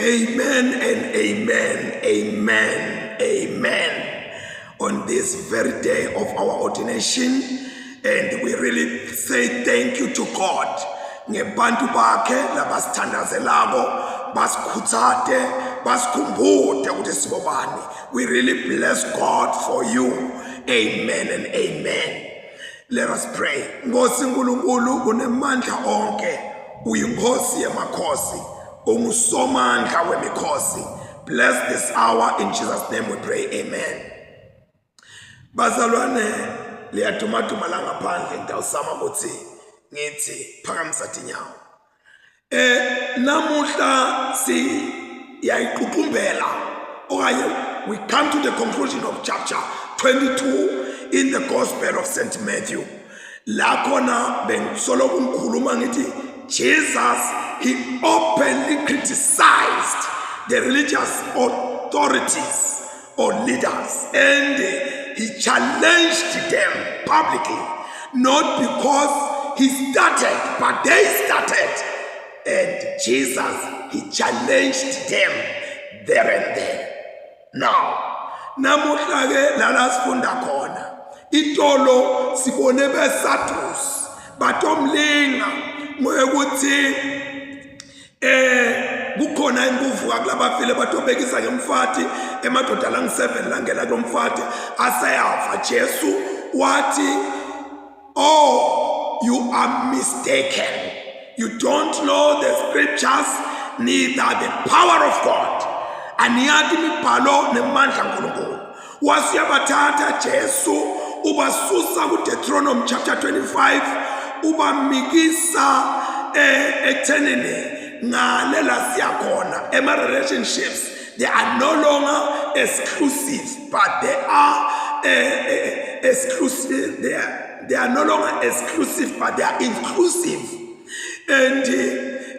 Amen and amen, amen, amen. On this very day of our ordination, and we really say thank you to God. Ngebantu bakhe labasithandazelako, basikhuthate, basikhumbute ukuthi sibobani. We really bless God for you. Amen and amen. Let us pray. Nkosi uNkulunkulu unemandla onke, uyinkosi yemakhosi, ungusomandla wemikhosi. Bless this hour in Jesus name we pray. Amen. Bazalwane liyadumaduma la ngaphandle ngitawusama ukuthi ngithi phakamisa tinyawo. Eh namuhla siyayiququmbela okanye we come to the conclusion of chapter 22 in the gospel of St Matthew. La khona bengisoloko ngikhuluma ngithi Jesus he openly criticized the religious authorities or leaders and he challenged them publicly not because he started but they started and Jesus he challenged them there and then now namuhla ke lala sifunda khona itolo sibone beSadusi batomlinga ngokuthi eh kukhona inkuvuka kulabafile batobekisa ngemfati emadoda langu-7 langena kulo mfati aseyafa Jesu wathi oh you are mistaken you don't know the scriptures neither the power of God aniyati imibhalo nemandla kaNkulunkulu wasiyabathatha Jesu ubasusa kuDeuteronomy chapter 25 ubamikisa eh, ekuthenini ngale la siyakhona ema relationships they are no longer exclusive but they are eh, eh, exclusive they are, they are no longer exclusive but they are inclusive and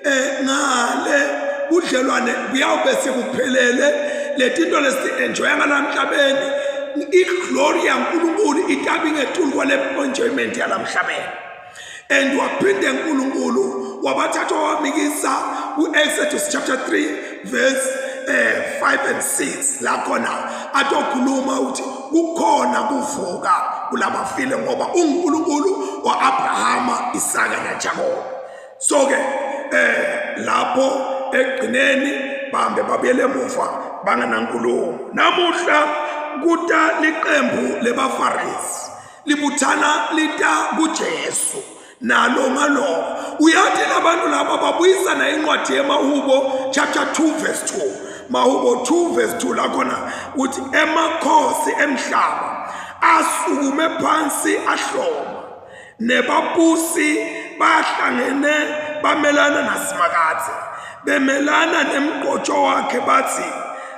eh ngale budlelwane buyawube sekuphelele letinto lesi-enjoya ngalamhlabeni iglory yaNkulunkulu itabe ingetulu kwale enjoyment yalamhlabeni and waphinde uNkulunkulu wabathatha wamikisa ku-Exodus chapter 3 verse eh, 5 and 6 la khona atokhuluma ukuthi kukhona kuvuka kulabafile ngoba unguNkulunkulu wa-Abrahama, Isaka naJakobe. So ke eh lapho ekugcineni bahambe babuyele emuva bangenankulumo. Namuhla kuta liqembu lebaFarisi libuthana lita kuJesu nalo ngaloko uyathi labantu laba babuyisana incwadi yemahubo chapter 2 verse 2 mahubo 2 verse 2 la khona uthi emakhosi emhlaba asukume phansi ahloma nebabusi bahlangene bamelana nasimakadze bemelana nemgqotsho wakhe bathi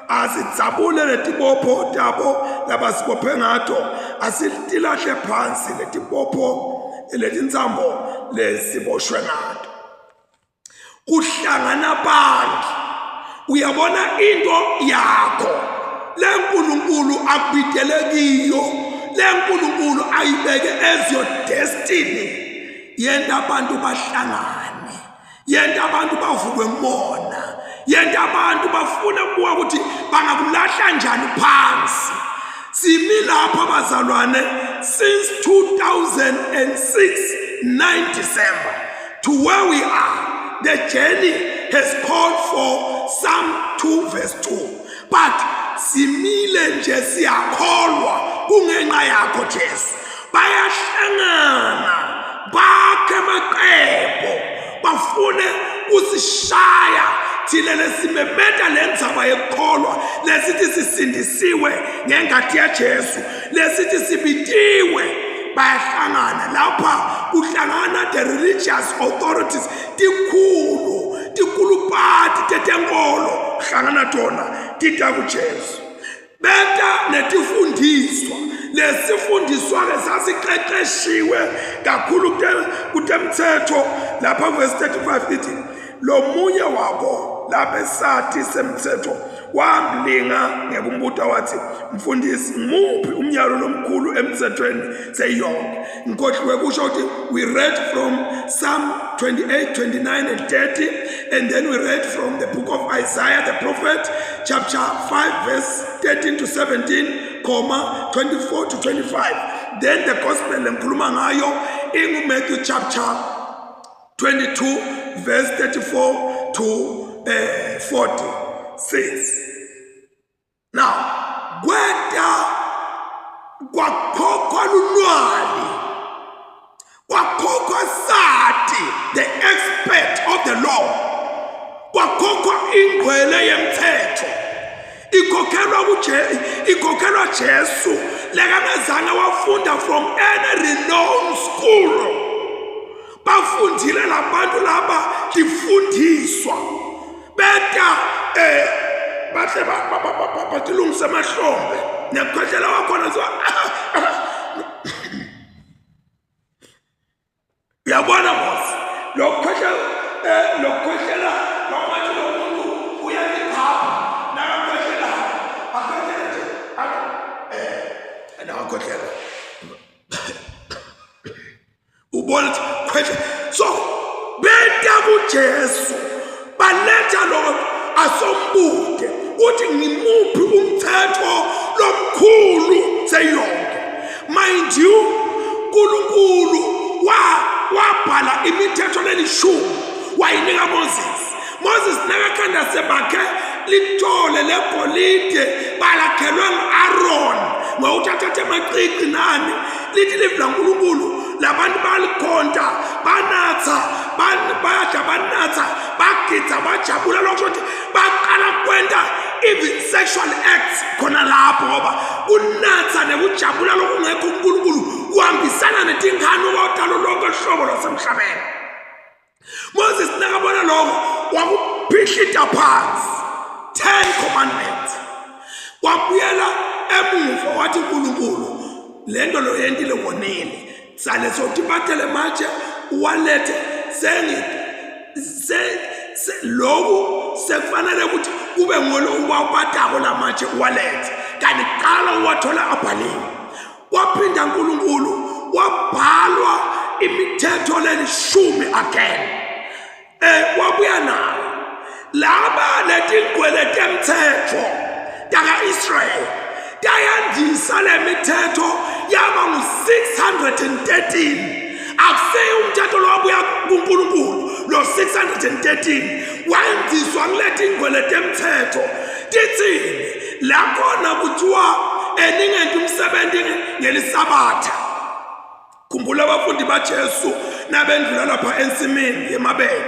asidzabule letibopho tabo labasibophe ngato asitilahle phansi letibopho letintsambo lesiboshwe ngato kuhlangana abantu uyabona into yakho lenkulunkulu akubidele kiyo lenkulunkulu ayibeke as your destiny yenta abantu bahlangane yenta abantu bavukwe ngumona yenta abantu bafune kubuka ukuthi bangakulahla njani phansi simi lapha bazalwane since 2006 9 December to where we are the journey has called for Psalm 2 verse 2 but simile nje siyakholwa kungenxa yakho Jesu bayahlangana bakhe amaqebo bafune kusishaya thina lesimemeta le ndzaba yekukholwa lesithi sisindisiwe ngengati yaJesu lesithi sibitiwe bayahlangana lapha kuhlangana the religious authorities tikhulu tikulupati tetenkolo kuhlangana tona tita kuJesu beta netifundiswa lesifundiswa-ke sasiqeqeshiwe kakhulu kutemthetho lapha kuvesi 35 ithi lo munye wabo labesati semthetho Wamlinga ngekumbuta wathi, Mfundisi, ngimuphi umyalo lomkhulu emthethweni seyonke? Ngikhohliwe kusho ukuthi we read from Psalm 28, 29 and 30 and then we read from the book of Isaiah the prophet chapter 5 verse 13 to 17 comma 24 to 25. Then the gospel lengikhuluma ngayo ingu Matthew chapter 22 verse 34 to 46. Now kweta kwakhokhwa lunwali kwakhokhwa sati the expert of the law kwakhokhwa ingqwele yemthetho ikhokhelwa kuje ikhokhelwa Jesu lekangazange wafunda from any renowned school bafundile labantu laba tifundiswa beta eh bahle batilungisa emahlombe nekukhwehlela wakhona so uyabona mos lokukhwehlela eh lokukhwehlela lokungathi lo muntu uyalikhapha nakakhwehlela akhwehlela nje eh nakakhwehlela ubona ukuthi khwehla so beta kuJesu baletha lo asombude uthi ngimuphi umthetho lomkhulu seyonke mind you uNkulunkulu wa wabhala imithetho lelishumi wayinika Moses Moses nakakhanda sebakhe lithole legolide balakhelwe ngu-Aaron ngokuthi athathe amacici nani lithi livi laNkulunkulu labantu balikhonta banatha badla banatha bagidza bajabula lokho ukuthi baqala kwenta even sexual acts khona lapho ngoba kunatha nekujabula lokungekho uNkulunkulu kuhambisana netingane kodalo lonke hlobo lwasemhlabeni. Moses nakabona lokho wakuphihlita phansi 10 commandments wabuyela emuva wathi uNkulunkulu lento lo yentile wonile sale sothi bathele manje uwalethe sengi se lokhu sekufanele ukuthi kube ngolo uwapatako lamatshe uwalethe kanti qala uwathola abhaliwe Waphinda uNkulunkulu wabhalwa imithetho lelishumi again. Eh wabuya nayo. Laba letingwele temthetho taka Israel tayandisa le mithetho yaba ngu-613 akusiyo umthetho lowabuya kuNkulunkulu lo 613 wandiswa kulethi ingwele temthetho tithini la khona kuthiwa eningenti umsebenzi ngelisabatha khumbula abafundi baJesu nabendlula lapha ensimini yemabele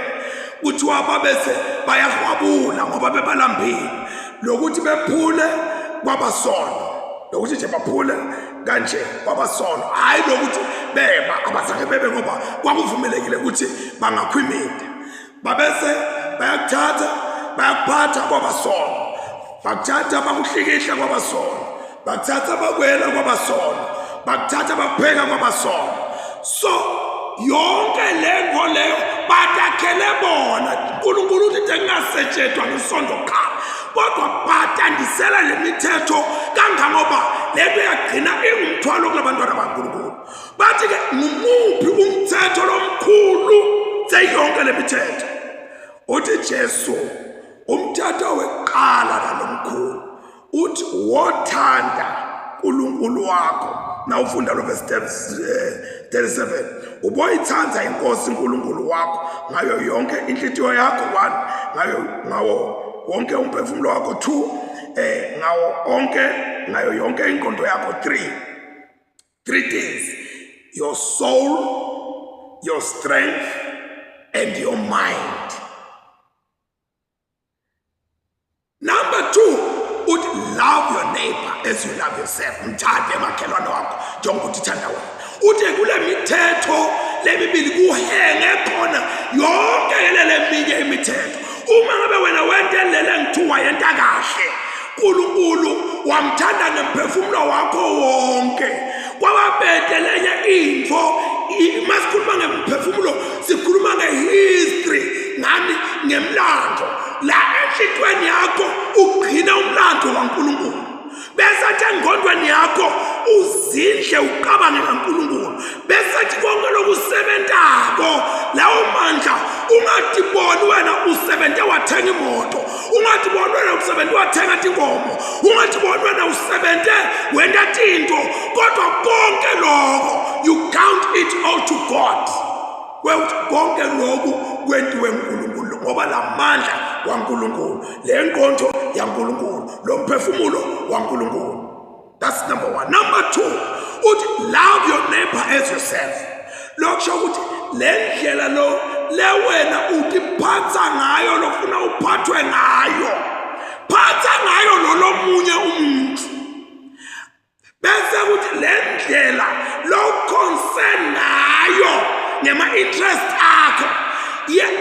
kuthiwa babese bayahwabula ngoba bebalambile lokuthi bephule kwabasono lokuthi nje baphule kanje kwabasono hayi lokuthi beba abazange bebe ngoba kwakuvumelekile ukuthi bangakhwimida babese bayakuthatha bayakuphatha kwabasono bakuthatha bakuhlikihla kwabasono bakuthatha bakwela kwabasono bakuthatha bakupheka kwabasono so yonke le nto leyo batakhele bona uNkulunkulu uthi kungasetshenzwa ngesonto qha kodwa batandisela le mithetho kangangoba le nto yagcina ingumthwalo kulabantwana baNkulunkulu bathi ke ngumuphi umthetho lomkhulu seyonke le mithetho uthi Jesu umthetho weqala nalomkhulu uthi wothanda uNkulunkulu wakho nawufunda lo verse 37 eh, uboyithanda inkosi uNkulunkulu wakho ngayo yonke inhlitiyo yakho 1 ngayo ngawo wonke umphefumulo wakho 2 eh ngawo onke ngayo yonke ingqondo yakho 3 Three things your soul, your strength, and your mind. Number two, uthi love your neighbor as you love yourself. Mthande makhelwane wakho njengoba uthanda wena. Uthi kule mithetho lemibili kuhenge khona yonke le leminye imithetho. Uma ngabe wena wente lele ngithiwa yenta kahle uNkulunkulu wamthanda ngemphefumulo wakho wonke kwababhede lenye into masikhuluma ngemphefumulo sikhuluma ngehistory ngani ngemlando la Enhlitweni yakho ugcina umlando waNkulunkulu. Bese athi engqondweni yakho uzindle ucabange ngaNkulunkulu. Bese athi konke lokusebentako lawo mandla ungatiboni wena usebente wathenga imoto, ungatiboni wena usebente wathenga tinkomo, ungatiboni wena usebente wenta tinto, kodwa konke lokho you count it all to God. Kwekuthi konke lokhu kwentiwe uNkulunkulu ngoba lamandla waNkulunkulu, le nkonzo yaNkulunkulu, lo mphefumulo waNkulunkulu. That's number one. Number two, uthi love your neighbor as yourself. Lokusho ukuthi le ndlela lo le wena utiphatha ngayo lofuna uphathwe ngayo, phatha ngayo lolomunye umuntu. Bese kuthi le ndlela lo concern ngayo ngema interest akho,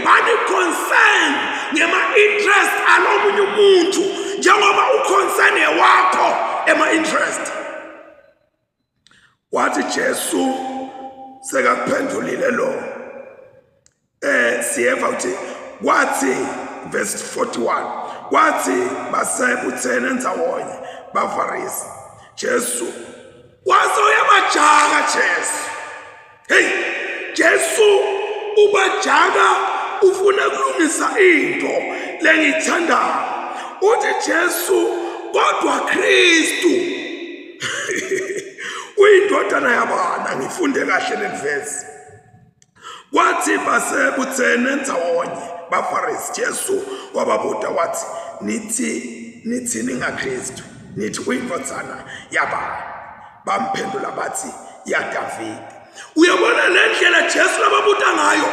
bani concern ngema interest alomunye umuntu njengoba uconcern wakho ema interest. Wathi Jesu sekakuphendulile lo siyeva ukuthi kwathi verse 41 kwathi basebuthene ndzawonye baFarisi, Jesu waze uyabajaka. Jesu, hey, Jesu ubajaka, ufuna kulungisa into lengiyithandayo. Uthi Jesu, kodwa Kristu uyindodana yabana. Ngifunde kahle le verse. Kwathi basebuthene ndzawonye baFarisi, Jesu wababuta wathi, nithi nithini ngaKristu? Nithi uyindvodzana yabani? Bamphendula bathi, yaDavide. Uyabona le ndlela Jesu lababuta ngayo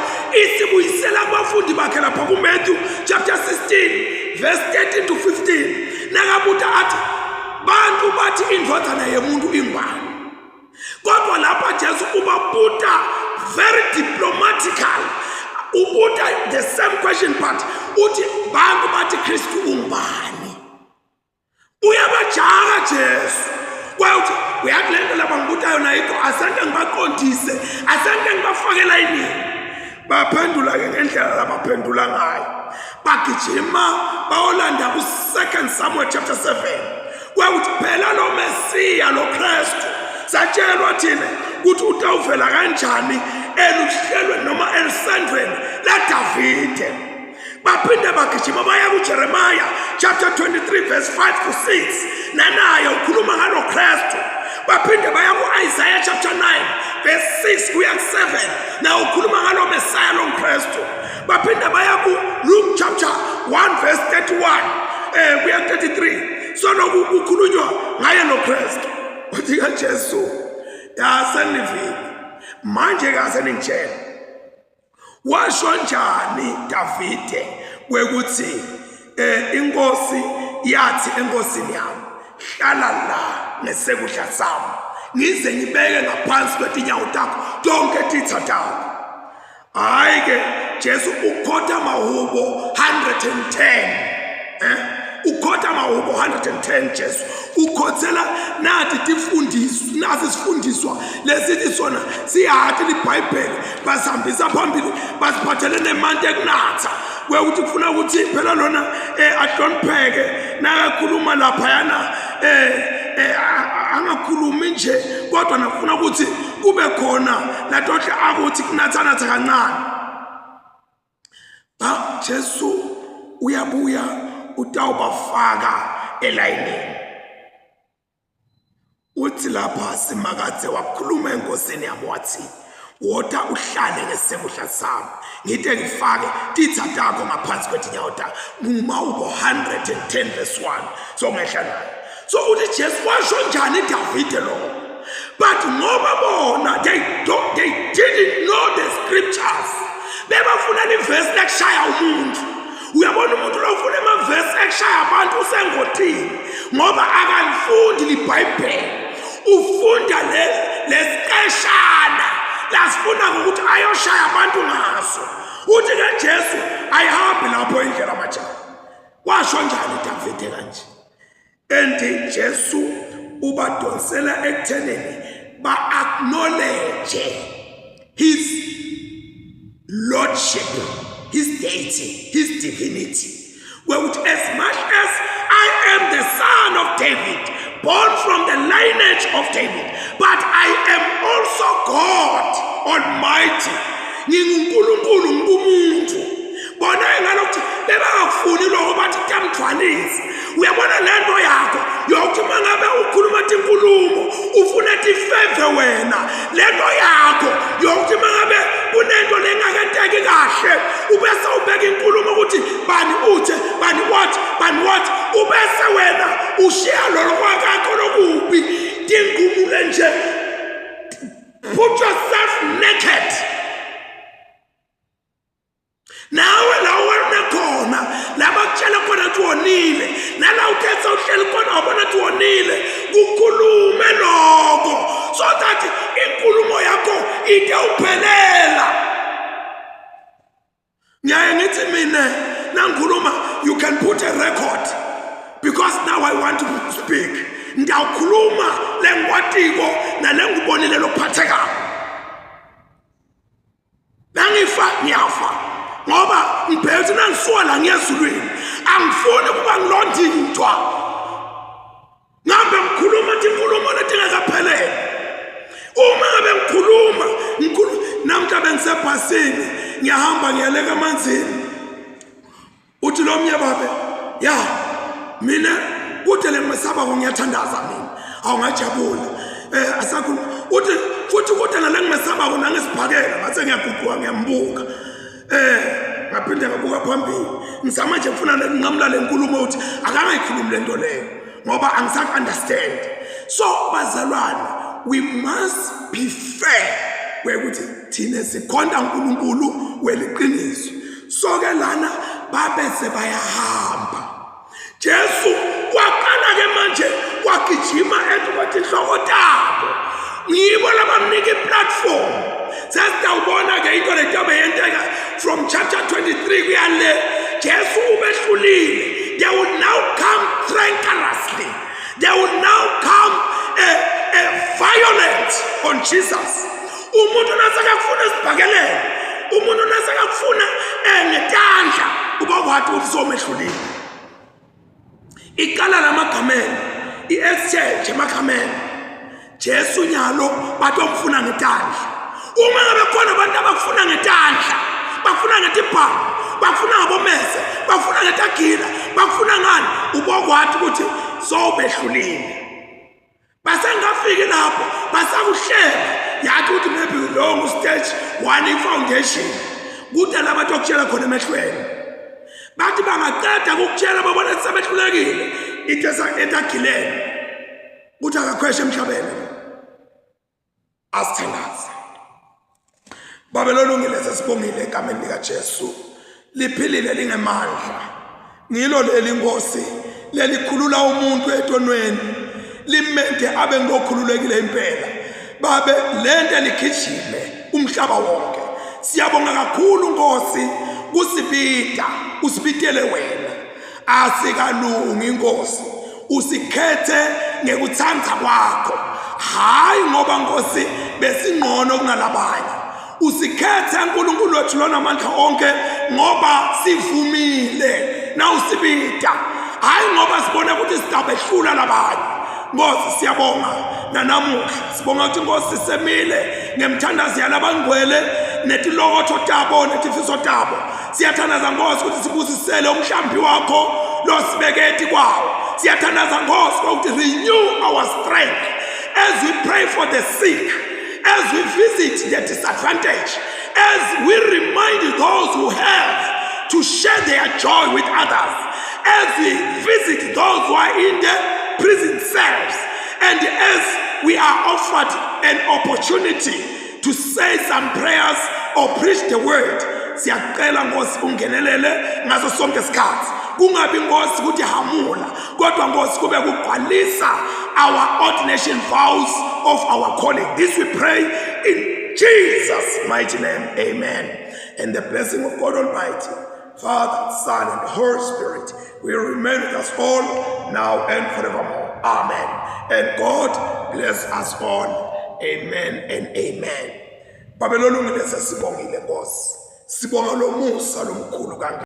isibuyisela kubafundi bakhe lapha kuMatthew chapter 16 verse 13 to 15, nakabuta athi bantu bathi indvodzana yemuntu ingubani? Kodwa lapha Jesu ubabuta very diplomatical, ubuta the same question but uthi bantu bathi Kristu ungubani? Uyabajaka Jesu. Kwaye uthi uyathi le nto laba ngibuta yona ayikho, asente ngibaqondise, asente ngibafake elayinini. Baphendula-ke ngendlela labaphendula ngayo, bagijima bayolanda ku-2 Samuel chapter 7, kwekuthi phela lo Mesiya lo Kristu satshelwa thina ukuthi utawuvela kanjani eluhlelweni noma elusendweni laDavide. Baphinde bagijima baya kuJeremiah chapter 23 verse 5 to 6, nanaye ukhuluma ngalo Kristu. Baphinde baya ku-Isaiah chapter 9 verse 6 kuya ku-7, naye ukhuluma ngalo Messiah lo Kristu. Baphinde baya ku-Luke chapter 1 verse 31 kuya 33, so lokhu kukhulunywa ngaye lo Kristu. Uthi kaJesu, yasenivile manje, kase ningitshela washo njani Davide kwekuthi inkosi yathi enkosini yami, hlala la ngesekudla sami ngize ngibeke ngaphansi kwetinyawo takho tonke titha takho. Hayi ke, Jesu ukhotha mahubo 110, ukhotha mahubo 110. Jesu ukhothela nathi tifundiswa, nasi sifundiswa lesithi sona siyathi liBhayibheli, basihambisa phambili, basiphathele nemanti ekunatha. Kwekuthi kufuna ukuthi phela lona ahlonipheke nakakhuluma laphayana, angakhulumi nje, kodwa nafuna ukuthi kube khona latohle akuthi kunathanatha kancane. Ba Jesu uyabuya utawubafaka elayinini. Uthi lapha Simakadze wakhuluma enkosini yami wathi, wota uhlale ngesekudla sami ngite ngifake titha takho ngaphansi kwetinyawo takho. Ngumawubo 110 verse 1, so ngehla nayo. So uthi Jesu washo njani Davide lo? But ngoba bona they didn't know the scriptures, bebafuna livesi lekushaya umuntu. Uyabona umuntu lo ufuna amavesi ekushaya abantu usengotini, ngoba akalifundi liBhayibheli, ufunda lesiqeshana lasifuna ukuthi ayoshaya abantu ngaso. Uthi ke Jesu ayihambi lapho indlela majaha. Washo njani Davide kanje? And Jesu ubadonsela ekuthenini ba-acknowledge his lordship, his deity, his divinity. Kwekuthi as much as I am the son of David, born from the lineage of David, but I am also God Almighty. NginguNkulunkulu ngumuntu. Bona ngalokuthi bebangakufuni lokho bathi kuyamthwalisa. Uyabona lento yakho yokuthi mangabe ukhuluma tinkulumo ufuna tifeve wena. Lento yakho yokuthi mangabe kunento lengakenteki kahle ubese ubeka inkulumo ukuthi bani uthe bani what bani what ubese wena ushiya lolo kwakakho lokubi tingumule nje put yourself naked nawe la wena khona la bakutshela khona ukuthi wonile nala uthethe uhleli khona wabona ukuthi wonile kukhulume lokho so that inkulumo yakho ite uphelela ngiyaye ngithi mina nangikhuluma you can put a record because now i want to speak ngiyawukhuluma lengikwatiko nalengikubonile lokuphathekako nangifa ngiyafa ngoba ngibheke ukuthi nangisuka la ngiya ezulwini angifuni ukuba ngilondintwa ngihambe ngikhuluma thi inkulumo letingakaphelele uma ngabe ngikhuluma ngikhuluma namhla bengisebhasini ngiyahamba ngiyaleka emanzini uthi lo mnye babe ya mina kude lengimesabako ngiyathandaza mina awungajabula eh asakhuluma uthi futhi kude nalengimesabako nangesibhakela ngase ngiyaguquka ngiyambuka eh ngaphinde ngabuka phambili ngizama nje ngifuna nginqamula le nkulumo ukuthi akangayikhulumi le nto leyo ngoba angisaku-understand so bazalwane we must be fair kwekuthi thina sikhonta uNkulunkulu weliqiniso so ke lana babe sebayahamba Jesu waqala ke manje wagijima ethi kwathi inhloko tabo ngibo labamnika iplatform sesitawubona ke into letobe yenteka from chapter 23 kuya le Jesu ubehlulile they will now come treacherously they will now come uh, uh, violent on Jesus umuntu nasekakufuna isibhakelele umuntu nasekakufuna eh, ngetandla ubakwathi ukuthi somehlulile iqala lamagameni i-exchange emagameni Jesu nyalo batomfuna ngetandla uma ngabe khona abantu abakufuna ngetandla bakufuna ngetibhamu bakufuna ngabomese bakufuna ngetagila bakufuna ngani ubokwathi ukuthi sobehlulile basengafiki lapho basakuhleba yathi ukuthi maybe lo ngu-stage one i-foundation kude la bathi okutshela khona emehlweni bathi bangaqeda kukutshela babona sebehlulekile into etagilele ukuthi akakhweshe emhlabeni asithandaze babe lolungile sesibongile egameni likaJesu liphilile lingemandla ngilo leli nkosi lelikhulula umuntu etonweni limente abe ngokhululekile impela babe lento ligijime umhlaba wonke siyabonga kakhulu nkosi kusibida usibitele wena asikalungi inkosi usikhethe ngekuthanda kwakho hayi ngoba nkosi besingqono kunalabanye usikhethe uNkulunkulu wethu lona amandla onke ngoba sivumile nawusibida hayi ngoba sibona ukuthi sidabehlula labanye Nkosi siyabonga nanamuhla sibonga ukuthi Nkosi sisemile ngemthandazo yalabangcwele netilokotho tabo netifiso tabo siyathandaza Nkosi ukuthi sibusisele umhlambi wakho losibeketi kwawo siyathandaza Nkosi ukuthi renew our strength as we pray for the sick as we visit the disadvantaged as we remind those who have to share their joy with others as we visit those who are in the prison cells and as we are offered an opportunity to say some prayers or preach the word siyacela nkosi ungenelele ngaso sonke isikhathi kungabi nkosi ukuthi hamula kodwa nkosi kube kugcwalisa our ordination vows of our calling this we pray in Jesus mighty name amen and the blessing of God Almighty Father, Son, and Holy Spirit will remain with us all now and forevermore. Amen. And God bless us all. Amen and amen. Babe lolungile sesibongile Nkosi. Sibonga lomusa lomkhulu kangaka.